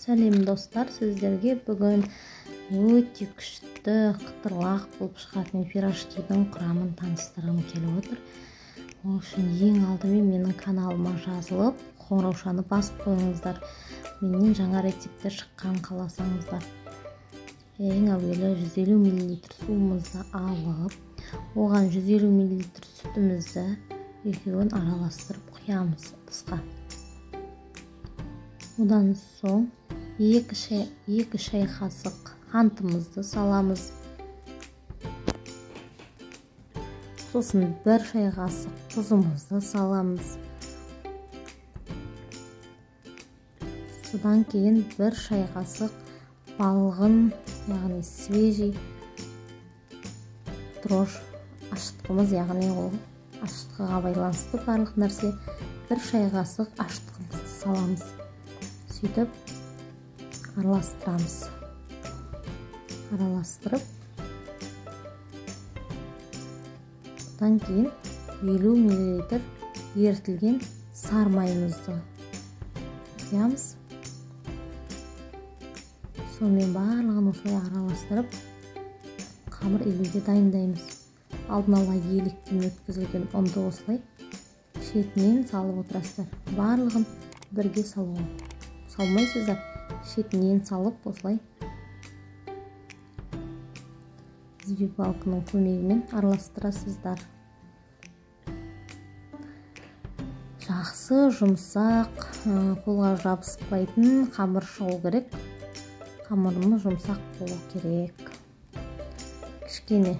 Сәлем достар, сіздерге бүгін өте күшті қытырлақ болып шығатын пирожкидің құрамын таныстырғым келіп отыр. Ол үшін ең алдымен менің каналыма жазылып, қоңыраушаны басып қойыңыздар. Менен жаңа рецепттер шыққан қаласаңыздар. Ең әуелі 150 мл суымызды алып, оған 150 мл сүтімізді екеуін араластырып құямыз ыдысқа. Одан соң 2 шай қасық қантымызды саламыз. Сосын 1 шай қасық тұзымызды саламыз. Содан кейін 1 шай қасық балғын, яғни свежий дрожж ашытқымыз, яғни ол ашытқыға байланысты барлық нәрсе, 1 шай қасық ашытқымызды саламыз. Сөйтіп араластырамыз. Араластырып, одан кейін 50 мл ерітілген сары майымызды құямыз. Сонымен барлығын осылай араластырып, қамыр илеуге дайындаймыз. Алдын ала електен өткізілген ұнды осылай шетінен салып отырасыздар. Барлығын бірге салмайсыздар, шетінен салып осылай взбивалканың көмегімен араластырасыздар. Жақсы жұмсақ, қолға жабыспайтын қамыр шығу керек. Қамырымыз жұмсақ болу керек. Кішкене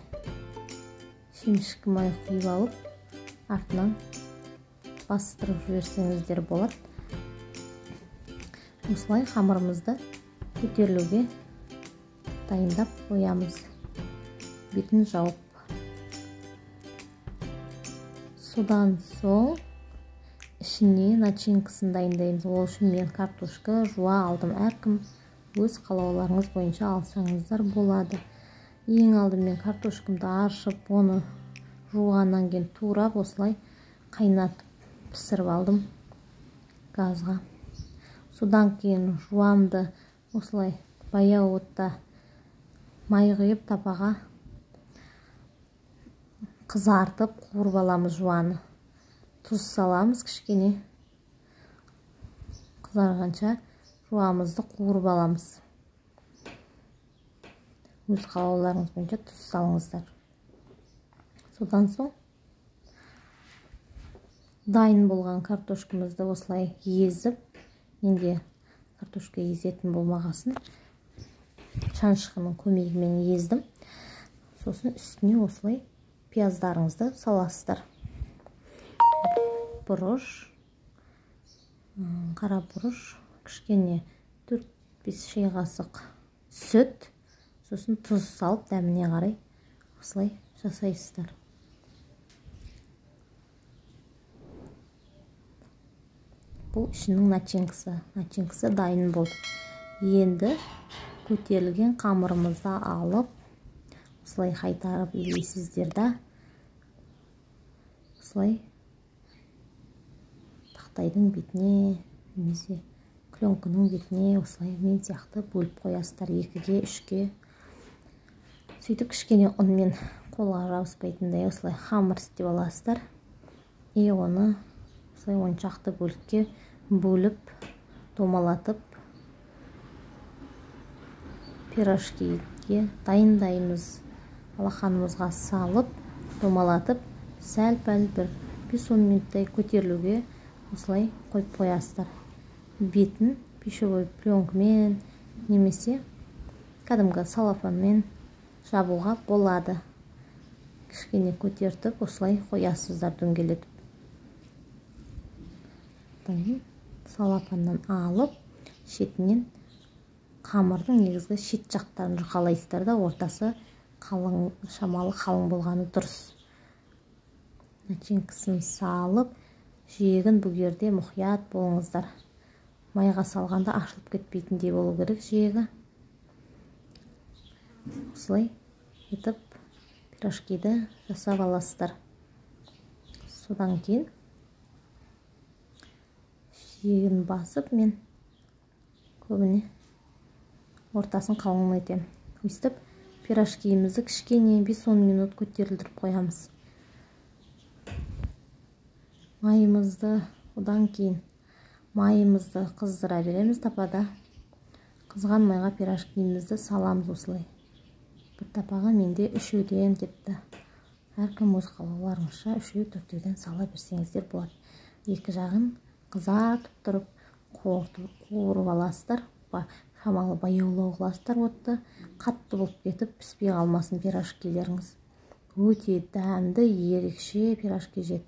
шемішкі май құйып алып, артынан бастырып жіберсеңіздер болады. Осылай қамырымызды көтерілуге дайындап қоямыз. Бетін жауып. Содан соң ішіне начинкасын дайындаймыз. Ол үшін мен картошка жуа алдым. Әркім өз қалауларыңыз бойынша алсаңыздар болады. Ең алдымен картошкамды аршып, оны жуғаннан кейін турап осылай қайнатып пісіріп алдым газға. Содан кейін жуамды осылай баяу отта май құйып табаға қызартып қуырып аламыз жуаны. Тұз саламыз кішкене. Қызарғанша жуамызды қуырып аламыз. Өз қалауларыңыз бойынша тұз салыңыздар. Содан соң дайын болған картошкамызды осылай езіп, менде картошка езетін болмағасын шанышқының көмегімен ездім. Сосын үстіне осылай пияздарыңызды саласыздар. Бұрыш, қара бұрыш, кішкене 4-5 шай қасық сүт, сосын тұз салып дәміне қарай осылай жасайсыздар. Бұл ішінің начинкасы. Начинкасы дайын болды. Енді көтерілген қамырымызды алып, осылай қайтарып илейсіздер да, осылай тақтайдың бетіне немесе пленканың бетіне осылай мен сияқты бөліп қоясыздар, 2-ге, 3-ге. Сөйтіп кішкене ұнмен қолға жабыспайтындай осылай қамыр істеп аласыздар. И оны осылай 10 шақты бөлікке бөліп, домалатып пирожкиге дайындаймыз. Алақанымызға салып, домалатып, сәл-пәл бір 5-10 минуттай көтерілуге осылай қойып қоясыздар. Бетін пищевой пленкамен немесе кәдімгі салафанмен жабуға болады. Кішкене көтертіп осылай қоясыздар дөңгелетіп. Салафаннан алып, шетінен қамырдың негізгі шет жақтарын жұқалайсыздар да, ортасы қалың, шамалы қалың болғаны дұрыс. Начинкасын салып, жиегін бүгерде мұқият болыңыздар. Майға салғанда ашылып кетпейтіндей болу керек жиегі. Осылай етіп пирожкиді жасап аласыздар. Содан кейін жиегін басып мен Көбіне ортасын қалың етемін. Өйстіп пирожкиімізді кішкене 5-10 минут көтерілдіріп қоямыз. Майымызды одан кейін майымызды қыздыра береміз тапада. Қызған майға пирожкиімізді саламыз осылай. Бір тапаға менде 3-еуден кетті. Әркім өз қалауларыңызша 3-4-еуден сала берсеңіздер болады. Екі жағын қызартып тұрып қуырып аласыздар. Шамалы баяулау қыласыздар отты. Қатты болып кетіп піспей қалмасын пирожкилеріңіз. Өте дәмді, ерекше пирожки жеді.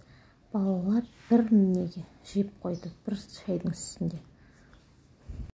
Балалар бір неге жеп қойды, бір шайдың үстінде.